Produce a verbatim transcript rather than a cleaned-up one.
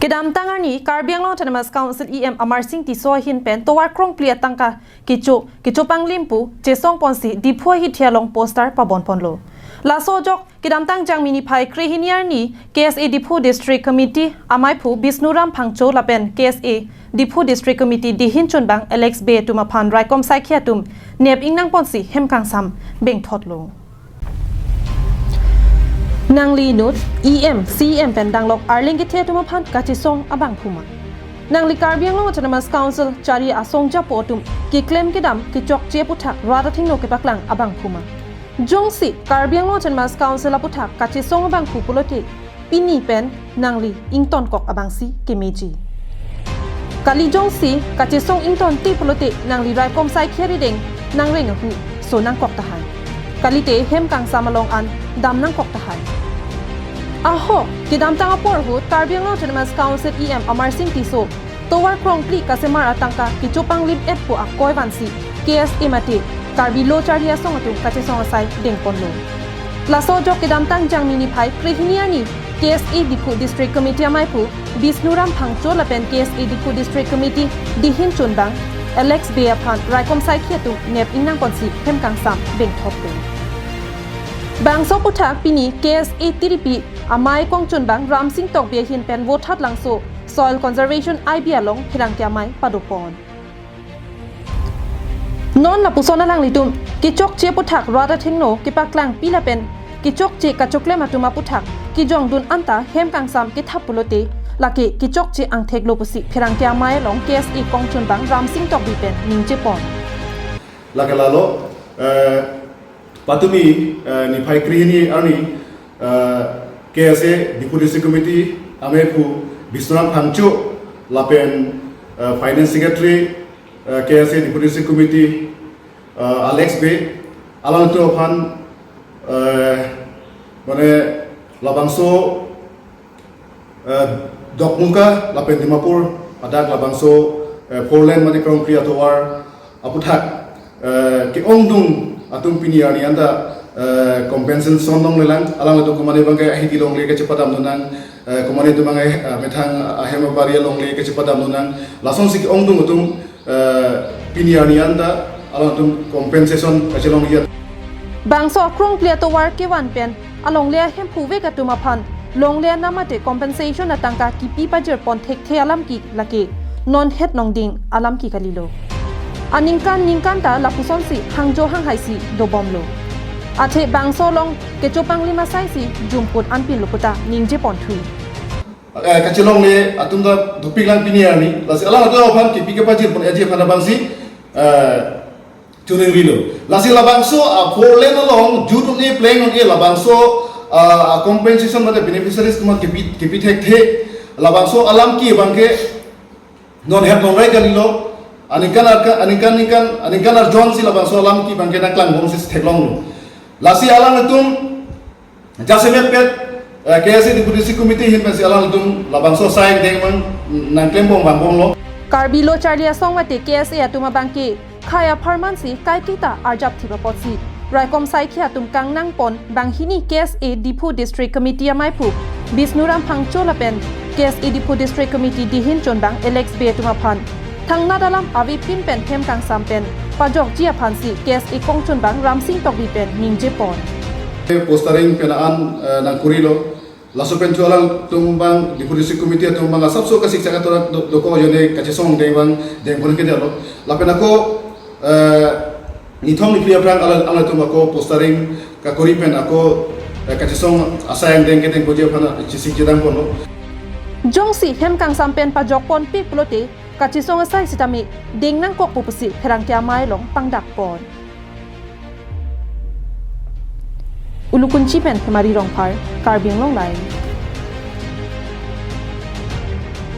Kedamtang arni Karbi Anglong Autonomous Council E M Amarsing Tisso ahin pen tovar krongphli atangka kecho, kecho panglim pu chesong ponsi Diphu ahithe along poster pabon ponlo. Laso ajok kedamtang Jangmi niphai krehini arni K S A Diphu District Committee amaiphu Bisnuram Phangcho lapen K S A Diphu District Committee dihin chunbang Alex Bey atum aphan raikom saikhi atum nep ingnang ponsi hem kangsam bengthotlo. Nangli inut E M, C E M pen danglok arleng kethe atum aphan kachesong abangphu ma? Nangli Karbi Anglong Autonomous Council chari asong japo atum keklem kedam kechokche aputhak rat athengno kepaklang abangphu ma? Jongsi Karbi Anglong Autonomous Council aputhak kachesong abangphu pulote pini pen nangli ingtonkok abangsi kemeji. Kali jongsi kachesong ingtonte pulote nangli raikom saikhi arideng nangreng ahu so nangkok tahai. Kalite hem kangsam along an dam nangkok tahai. Ahok, kedamtang apor ahut Karbi Anglong Autonomous Council E M Amarsing Tisso tovar krongphli kasemar atangka kecho panglim et pu akoi vansi K S A mate Karbi Lo Charli Asong atum kachesong asai dengponlo. Laso ajok kedamtang Jangmi niphai krehini arni K S A Diphu District Committee amaiphu Bisnuram Phangcho lapen K S A Diphu District Committee dihin chunbang Alex Bey aphan raikom saikhi atum nep ingnang ponsi hem kangsam bengthotlo. Bangso aputhak pini K S A tiripi amei kongchunbang Ramsing Tokbi ahin pen Vothatlangso Soil Conservation I B along pherangke amei padopon. Non lapuson alanglitum kechokche aputhak rat athengno kepaklangpi lapen kechokche kachoklem atum aputhak kejongdun anta hem kangsam kethap pulote lake kechokche angtheklo pusi pherangke amei along K S A kongchunbang Ramsing Tokbi pen ningjepon. Lake lalo, eh, patumi, eh, niphai krehini arni, eh, K S A Diphu District Committee ameiphu Biswanath Phangcho lapen, eh, Finance Secretary, eh, K S A Diphu District Committee, eh, Alex Bey, alangtum aphan, eh, mane labangso eh, Dokmoka lapen Dimapur adak labangso, eh, four lane mane krongphli atovar aputhak, eh, ke-ongdung atum pini arni anta, eh, compensation longlelang, alangtum komane abangke ahidi longle kachepadamdun nang, eh, komane atum abangke, eh, methang ahem abari longle kachepadamdun nang, lasonsi ke-ongdung atum, eh, pini arni anta alangtum compensation kachelongji. Bangso akrongphli atovar kevan pen alongle ahemphu vek atum aphan longle anam mate compensation atangka kipi pajirpon thekthe alam ke lake non het nongding alam ke kalilo. Aningkan ningkan ta lapusonsi hangjo hanghaisi dobomlo. Athe bangso along kecho panglim asaisi jumput anpinlo puta ningjeponthu. Eh, kachelongle atum ta dopiklang pini arni. Lasi alangtum aphan kipi kepajirpon eji aphan abangsi, eh, chuning rilo. Lasi labangso a four lane along jut un-e pleng un-e labangso, ah, compensation mate beneficiaries atum kipi, kipi thekthe. Labangso alam ke abangke non het nongrai kalilo. Aningkan arka-, aningkan ningkan, aningkan arjonsi labangso alam ke abangke nangklangbomsi theklonglo. Lasi alangtum jasemet pet, eh, K S A Diphu District Committee ahin pensi alangtum labangso asai angdeng abang nangklembom vangbomlo. Karbi Lo Charli Asong mate K S A atum abangke khei apharmansi kaiketa arjapthip apotsi raikom saikhi atum kangnangpon banghini K S A Diphu District Committee ameiphu Bisnuram Phangcho lapen K S A Diphu District Committee dihin chunbang Alex Bey atum aphan thangnat alam avepin pen hem kangsam pen pajokji aphansi K S A kongchunbang Ramsing Tokbi pen ningjepon. Postering pen an, eh, nangkurilo. Laso pen chu alangtum abang Diphu District Committee atum abang asapso kasik chaka tora do-, doko jone kachesong deng abang dengpon kedetlo. Lapen ako, eh, nithong niphli aphrang alang, alangtum ako postering kakuri pen ako, eh, kachesong asai angdeng kedengponji aphan chesik chedangponlo. Jongsi hem kangsam pen pajokponpik pulote kachesong asai sitame deng nangkokpo pusi pherangke amei along pangdakpon. Ulukunchi pen Hemari Rongphar, Karbi Anglong Live.